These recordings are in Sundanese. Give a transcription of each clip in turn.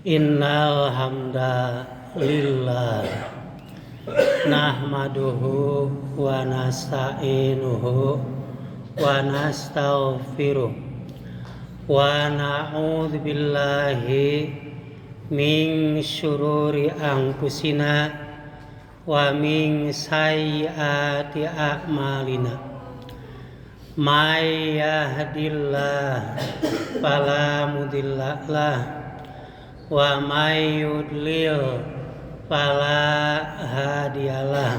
Innal hamda lillah nahmaduhu wa nasta'inuhu wa nastaghfiruh wa na'udzu billahi min syururi anfusina wa min sayyiati a'malina. May yahdihillahu fala mudilla lahu wa may yudlil fala hadiyalah.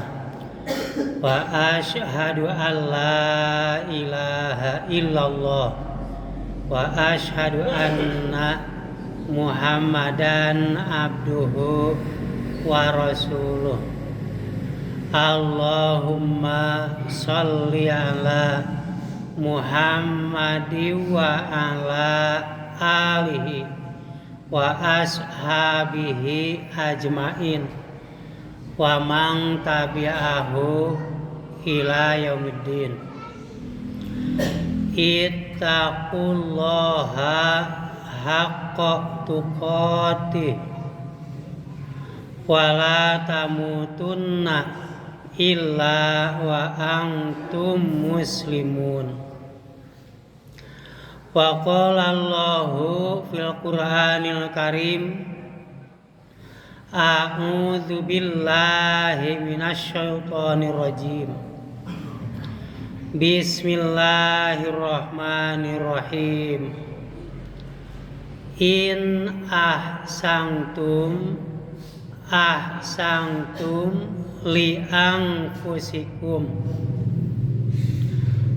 Wa asyhadu an la ilaha illallah wa asyhadu anna Muhammadan abduhu wa rasuluh. Allahumma sholli ala Muhammadi wa ala alihi wa ashabihi ajmain wa man tabi'ahu ila yaumiddin. Ittaqullaha haqqa tuqatih wa la tamutunna illa wa antum muslimun. Wa qala Allahu fil Qur'anil Karim, a'udzu billahi minasyaitonir rajim. Bismillahirrahmanirrahim. In ahsantum ahsantum li anfusikum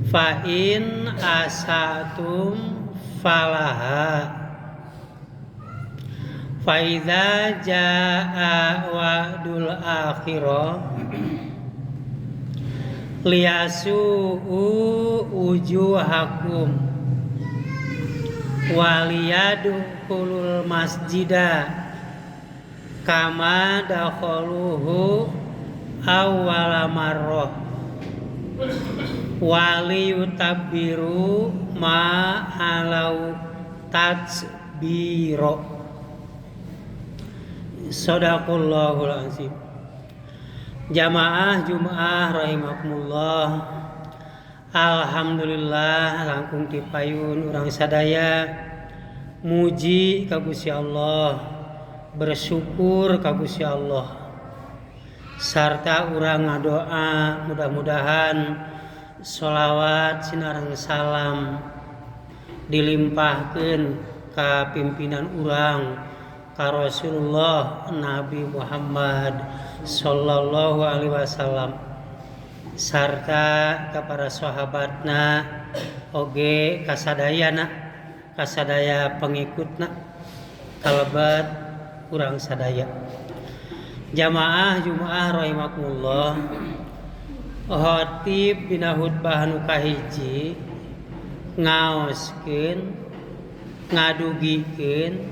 fa in asatum falaha fa idza jaa wa'dul akhirah liyasu'u wujuhakum waliyadkhulul masjida kama dakhaluhu awwala marrah waliyutabbiru ma alau tatsbiro. Shadaqallahul azim. Jamaah Jumaah rahimakumullah. Alhamdulillah langkung tipayun urang sadaya muji ka Gusti Allah, bersyukur ka Gusti Allah, sarta urang ngadoa mudah-mudahan sholawat sinareng salam dilimpahkeun ka pimpinan urang, ka Rasulullah Nabi Muhammad sallallahu alaihi wasallam, sarta ka para sahabatna oge kasadayana, kasadaya pengikutna kalebet urang sadaya. Jamaah Jumaah rahimakumullah. Khotib dina khutbah nu kahiji ngaoskeun ngadugikeun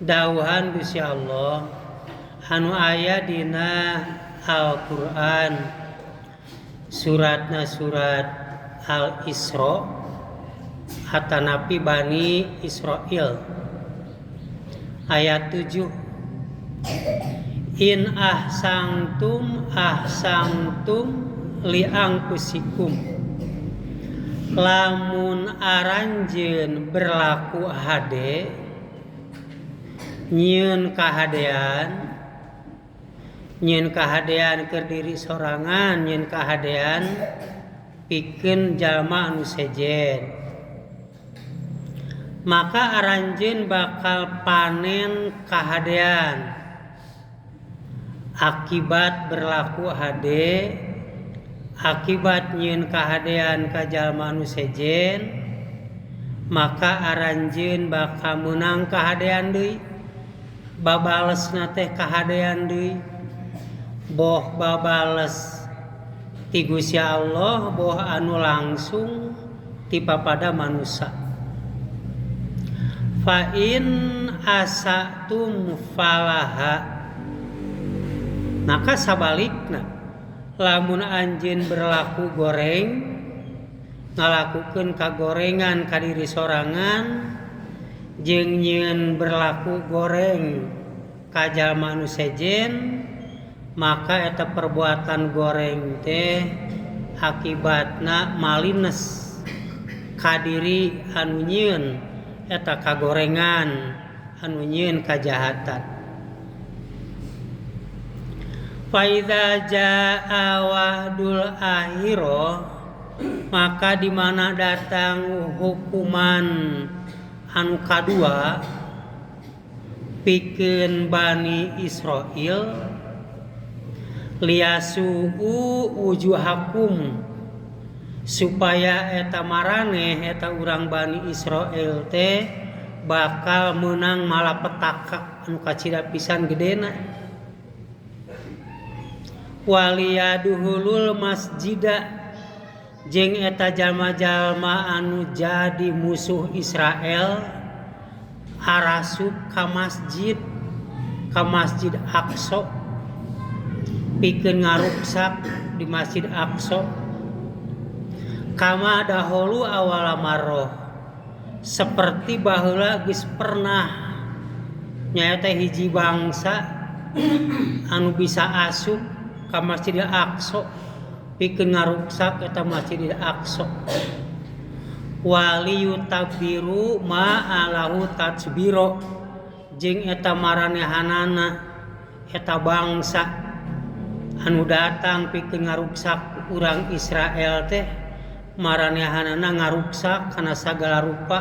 dawuhan Gusti Allah anu aya dina Al-Qur'an, suratna surat Al-Isra atanapi Bani Israil ayat 7. In ahsantum ahsantum li anfusikum. Lamun aranjeun berlaku hade, nyieun kahadean, nyieun kahadean keur diri sorangan, nyieun kahadean pikeun jalma anu sejen, maka aranjeun bakal panen kahadean akibat berlaku hade, akibat nyieun kahadean ka jalma anu sejen, maka aranjeun bakal meunang kahadean deui, babalesna teh kahadean deui, boh babales ti Gusti Allah boh anu langsung ti papada manusa. Fa in asatum falaha, maka sabalikna lamun anjeun berlaku goreng, ngalakukeun kagorengan ka diri sorangan, jeung nyieun berlaku goreng ka jalma anu sejen, maka eta perbuatan goreng teh akibatna malines ka diri anu nyieun eta kagorengan, anu nyieun kajahatan. Fa idza jaa wa'dul akhirah, maka di mana datang hukuman anu kadua pikeun Bani Israil, liasu'u wujuhakum, supaya eta maraneh eta urang Bani Israil teh bakal meunang malapetaka anu kacida pisan gedena. Waliyaduhulul masjida, jeung eta jalma-jalma anu jadi musuh Israel arasup ka Masjid Aqsa, pikeun ngaruksak di Masjid Aqsa. Kama dahulu awala marroh, seperti baheula geus pernah nyaeta hiji bangsa anu bisa asup ka Masjid Aqsa pikeun ngaruksak eta Masjid Aqsa. Waliyutabiru ma alahu tatsbiro, jeung eta maranehanana eta bangsa anu datang pikeun ngaruksak urang Israel teh maranehanana ngaruksak kana sagala rupa,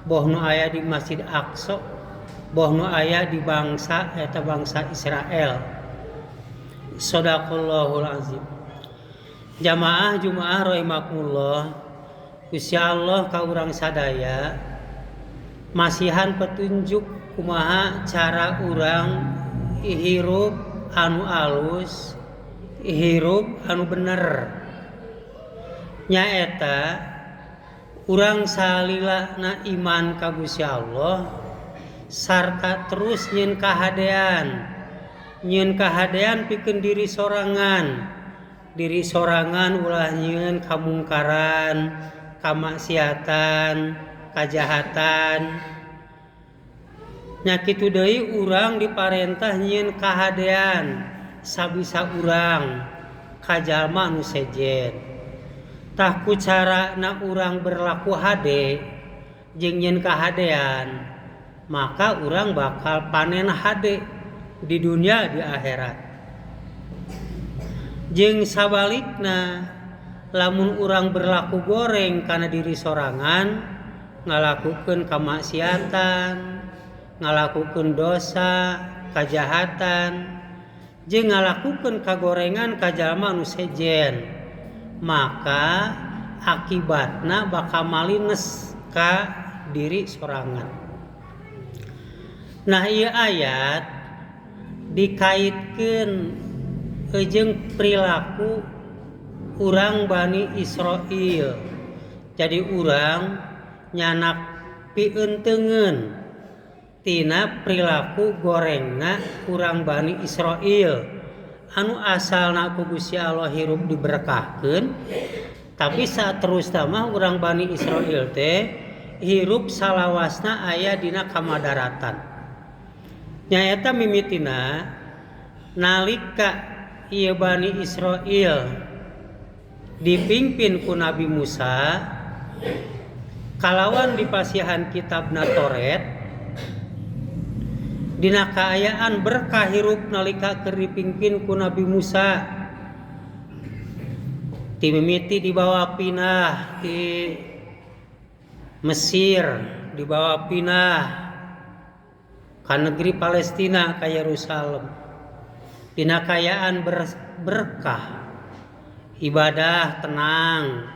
boh nu aya di Masjid Aqsa, boh nu aya di bangsa eta bangsa Israel. Shadaqallahul azim. Jamaah Jumaah rahimakumullah, Gusti Allah ka urang sadaya masihan petunjuk kumaha cara urang hirup anu alus, hirup anu bener. Nyaeta urang salila na iman ka Gusti Allah sarta terus nyieun kahadean, nyieun kahadean pikeun diri sorangan, diri sorangan ulah nyieun kamungkaran, kamaksiatan, kajahatan. Nya kitu deui urang diparentah nyieun kahadean sabisa urang ka jalma anu sejen. Tah ku carana urang berlaku hade jeung nyieun kahadean, maka urang bakal panen hade di dunia di akhirat. Jeung sabalikna lamun urang berlaku goreng kana diri sorangan, ngalakukeun kamaksiatan, ngalakukeun dosa, kajahatan, jeung ngalakukeun kagorengan ka jalma anu sejen, maka akibatna bakal malines ka diri sorangan. Nah, ieu ayat dikaitkeun jeung perilaku urang Bani Israil. Jadi urang nyanak pientengeun tina perilaku gorengna urang Bani Israil anu asalna ku Gusti Allah hirup diberkahkeun, tapi saat terus mah urang Bani Israil teh hirup salawasna aya dina kamadaratan. Nyaeta mimitina nalika ieu Bani Israil dipimpin ku Nabi Musa kalawan dipasihan kitabna Taurat, dina kaayaan berkah hirup nalika keur dipimpin ku Nabi Musa, timimiti dibawa pindah di Mesir, dibawa pindah ka negeri Palestina, ka Yerusalem. Dina kaayaan berkah, ibadah tenang,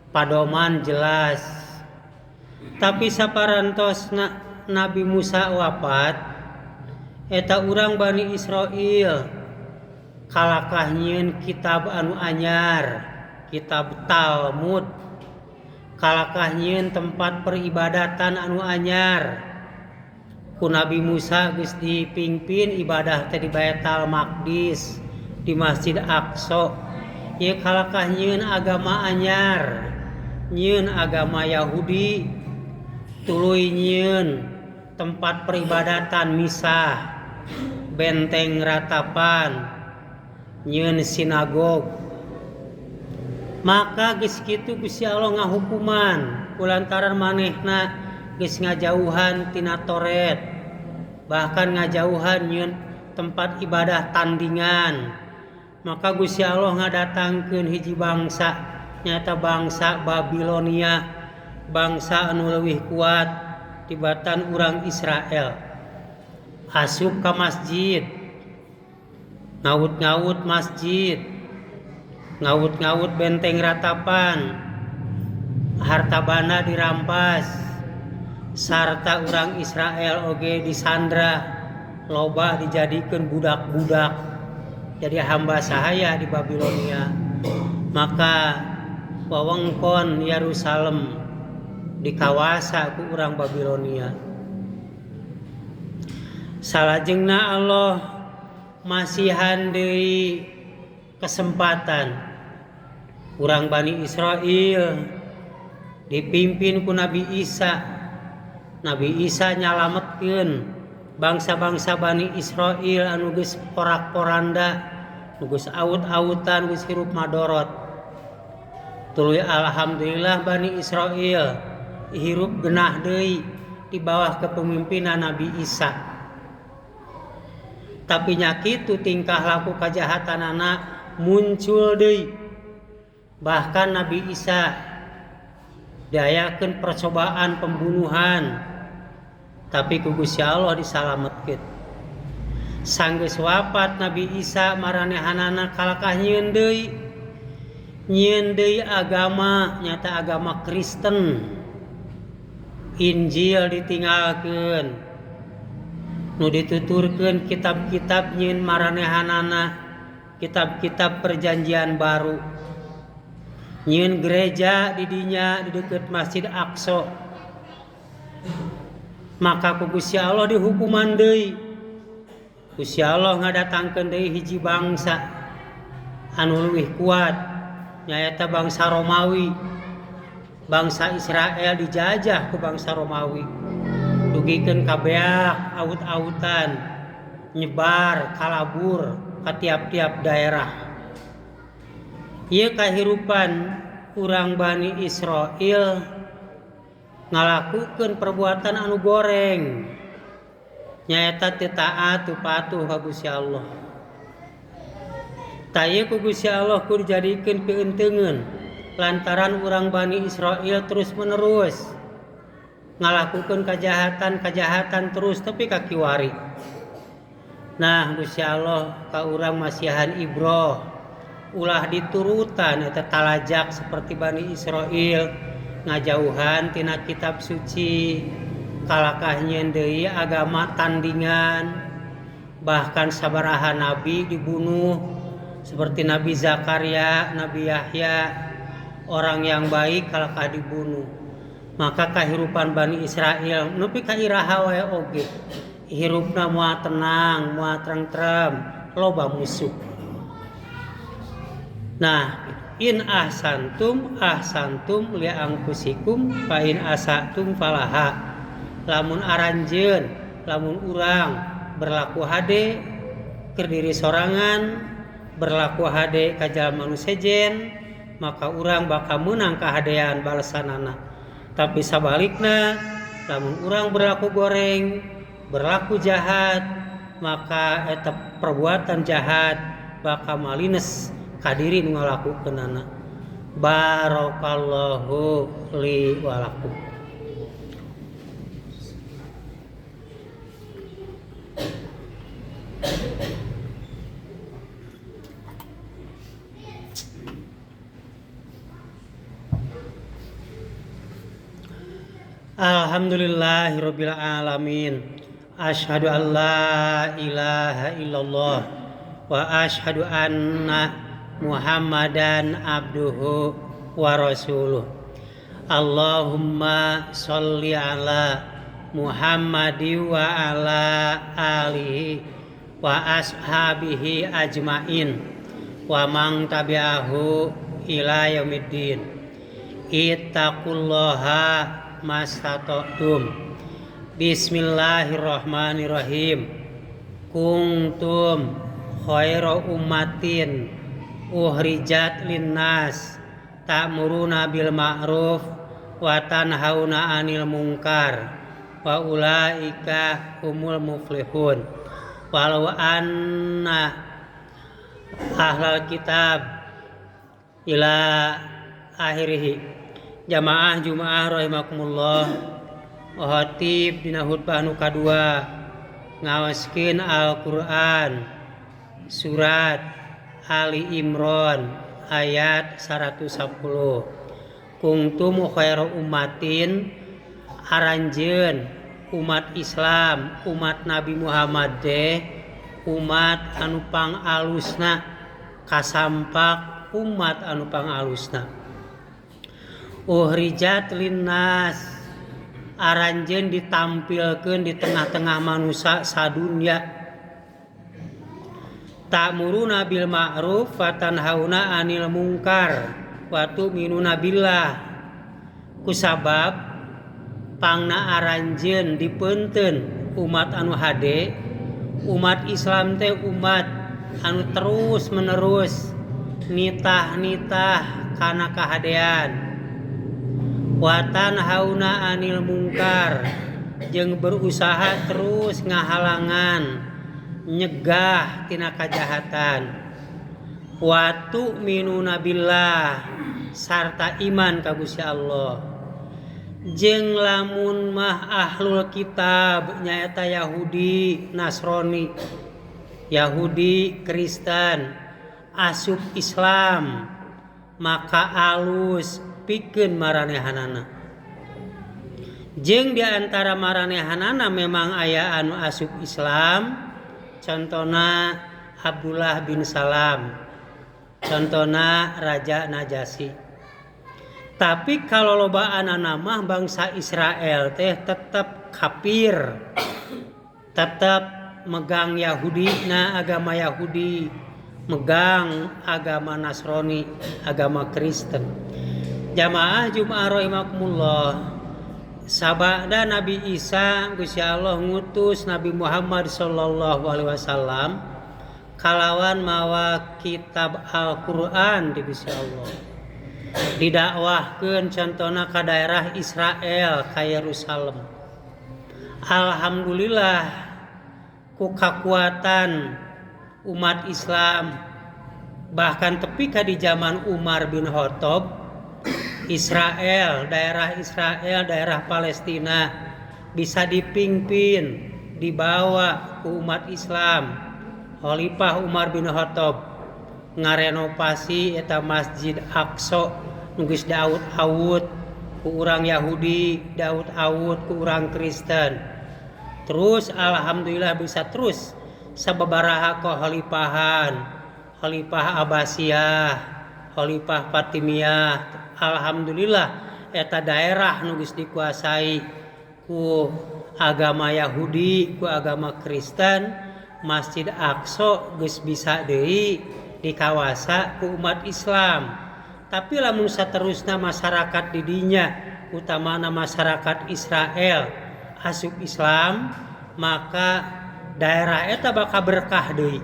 padoman jelas. Tapi saparantosna Nabi Musa wafat, eta urang Bani Israil kalakah nyieun kitab anu anyar, kitab Talmud, kalakah nyieun tempat peribadatan anu anyar. Ku Nabi Musa geus dipimpin ibadah teh di Baitul Maqdis, di Masjid Aqsa. Ieu kalakah nyieun agama anyar, nyieun agama Yahudi. Tuluy nyieun tempat peribadatan misah, benteng ratapan, nyieun sinagog. Maka geus kitu Gusti Allah ngahukuman kulantaran manehna geus ngajauhan tina Toret, bahkan ngajauhan nyieun tempat ibadah tandingan. Maka Gusti Allah ngadatangkeun hiji bangsa, nyata bangsa Babilonia, bangsa anu leuwih kuat tibatan urang Israel. Asup ka masjid, ngaut-ngaut masjid, ngaut-ngaut benteng ratapan, harta banda dirampas, sarta urang Israel oge disandra, loba dijadikeun budak-budak, jadi hamba sahaya di Babilonia. Maka wewengkon Yerusalem dikawasa ku urang Babilonia. Salajengna Allah masihan deui kesempatan urang Bani Israel dipimpin ku Nabi Isa. Nabi Isa nyalametkeun bangsa-bangsa Bani Israel anu geus porak-poranda, nu geus aut-autan, geus hirup madorot. Tuluy alhamdulillah Bani Israel hirup genah deui di bawah kepemimpinan Nabi Isa. Tapi nya kitu tingkah laku kajahatanana muncul deui. Bahkan Nabi Isa diayakeun percobaan pembunuhan, tapi ku Gusti Allah disalametkeun. Sanggeus wafat Nabi Isa maranehanana kalakah nyieun deui, nyieun deui agama, nyata agama Kristen. Injil ditinggalkeun, nu dituturkeun kitab-kitab nyieun maranehanana, kitab-kitab perjanjian baru. Nyieun gereja di dinya di deukeut Masjid Aqsa. Maka ku Gusti Allah dihukuman deui. Gusti Allah ngadatangkeun deui hiji bangsa anu leuwih kuat, nyaeta bangsa Romawi. Bangsa Israel dijajah ku bangsa Romawi, dugikeun ka beak aut-autan, nyebar kalabur ka tiap-tiap daerah. Ieu kahirupan urang Bani Israel ngalakukeun perbuatan anu goreng, nyaeta teu taat teu patuh ka Gusti Allah. Tah ieu ku Gusti Allah ku dijadikeun pieunteuneun lantaran urang Bani Israel terus menerus ngalakukeun kejahatan-kejahatan terus tepi ka kiwari. Nah Gusti Allah ka urang masihan ibroh, ulah diturutan eta talajak seperti Bani Israel ngajauhan tina kitab suci, kalakah nyieun deui agama tandingan, bahkan sabaraha nabi dibunuh seperti Nabi Zakaria, Nabi Yahya, orang yang baik kalakah dibunuh. Maka kahirupan Bani Israel nepi ka iraha wae oge hirupna moal tenang, moal tentrem, loba musuh. Nah, in ahsantum ahsantum li anfusikum fa in asatum falaha. Lamun aranjeun, lamun urang berlaku hade keur diri sorangan, berlaku hade ka jalma nu sejen, maka urang bakal meunang kahadean balesanana. Tapi sabalikna, lamun urang berlaku goreng, berlaku jahat, maka eta perbuatan jahat bakal malines ka diri nu ngalakukeunana. Barakallahu li wa lakum. Alhamdulillahirabbil alamin. Asyhadu an la ilaha illallah wa asyhadu anna Muhammadan abduhu wa rasuluh. Allahumma sholli ala Muhammadi wa ala alihi wa ashabihi ajmain wa man tabi'ahu ila yaumiddin. Ittaqullaha mastata'tum. Bismillahirrahmanirrahim. Kuntum khaira ummatin uhrijat linnas ta'muruna bil ma'ruf wa tanhauna 'anil munkar wa ulaika humul muflihun. Walau anna ahlal kitab ila akhirih. Jamaah Jumaah rahimakumullah. Khatib dina khutbah nu kadua ngaoskeun Al-Qur'an surat Ali Imran ayat 110. Kuntum khairu ummatin, aranjeun umat Islam, umat Nabi Muhammad teh umat anu pangalusna, kasampak umat anu pangalusna. Uhrijat linnas, aranjeun ditampilkeun di tengah-tengah manusia sadunya. Ta'muruna bil ma'ruf wa tanhauna 'anil munkar wa tu'minuna billah. Kusabab pangna aranjeun dipeunteun umat anu hade, umat Islam teh umat anu terus menerus nitah-nitah kana kahadean. Wa tanhauna 'anil mungkar, jeung berusaha terus ngahalangan nyegah tina kajahatan. Wa tu'minuna billah, sarta iman ka Gusti Allah. Jeung lamun mah ahlul kitab nyaeta Yahudi, Nasrani, Yahudi, Kristen asup Islam, maka alus pikeun maranehanana. Jeung di antara maranehanana memang aya anu asup Islam, contona Abdullah bin Salam, contona Raja Najasyi. Tapi kalau lobaanana mah bangsa Israel teh tetap kafir, tetap megang Yahudi, na agama Yahudi, megang agama Nasrani, agama Kristen. Jamaah Jumaah rahimakumullah. Sabada Nabi Isa, Gusti Allah ngutus Nabi Muhammad sallallahu alaihi wasallam kalawan mawa kitab Al-Qur'an di Gusti Allah. Didakwahkeun contona ka daerah Israel, ka Yerusalem. Alhamdulillah ku kakuatan umat Islam, bahkan tepi ka di zaman Umar bin Khattab, Israel, daerah Israel, daerah Palestina bisa dipimpin, dibawa ke umat Islam. Khalifah Umar bin Khattab ngarenovasi eta Masjid Aqsa nu geus daud-awut ku urang Yahudi, daud-awut ku urang Kristen. Terus alhamdulillah bisa terus sababaraha kekhalifahan, Khalifah Abbasiyah, Khalifah Fatimiyah. Alhamdulillah eta daerah nu geus dikuasai ku agama Yahudi, ku agama Kristen, Masjid Aqsa geus bisa deui dikawasa ku umat Islam. Tapi lamun saterusna masyarakat di dinya, utamana masyarakat Israel asup Islam, maka daerah eta bakal berkah deui.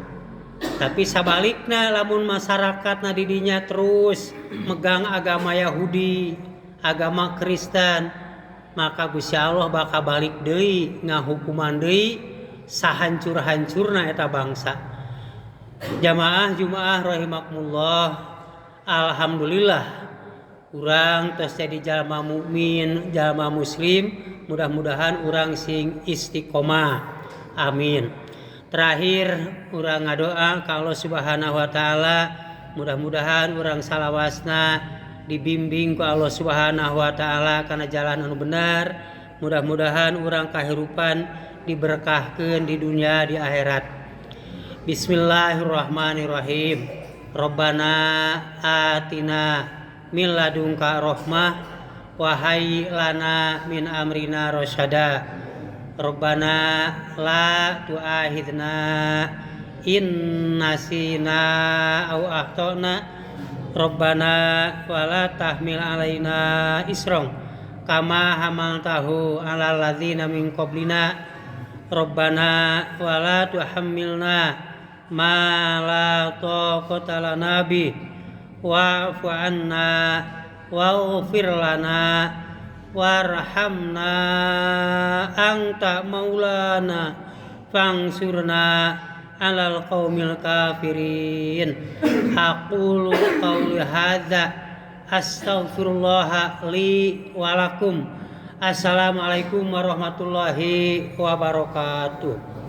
Tapi sabalikna lamun masyarakatna di dinya terus megang agama Yahudi, agama Kristen, maka Gusti Allah bakal balik deui ngahukuman deui sahancur-hancurna eta bangsa. Jamaah Jumaah rahimakumullah. Alhamdulillah urang tos jadi jalma mukmin, jalma muslim, mudah-mudahan urang sing istiqomah. Amin. Terakhir urang ngadoa ka Allah Subhanahu wa taala, mudah-mudahan urang salawasna dibimbing ku Allah Subhanahu wa taala kana jalan anu benar. Mudah-mudahan urang kahirupan diberkahkeun di dunia di akhirat. Bismillahirrahmanirrahim. Rabbana atina min ladunka rahmah wa hayyi lana min amrina rasyada. Rabbana la tu'akhidna in nasina aw akhtana. Rabbana wa la tahmil alaina isran Kama hamaltahu alal ladzina min qablina. Rabbana wa la tuhammilna ma la taqata lana bi wa'fu anna waghfir lana warhamna anta maulana fangsurna alal qaumil kafirin. Aqulu qauli hadza astaghfirullah li wa lakum. Assalamualaikum warahmatullahi wabarakatuh.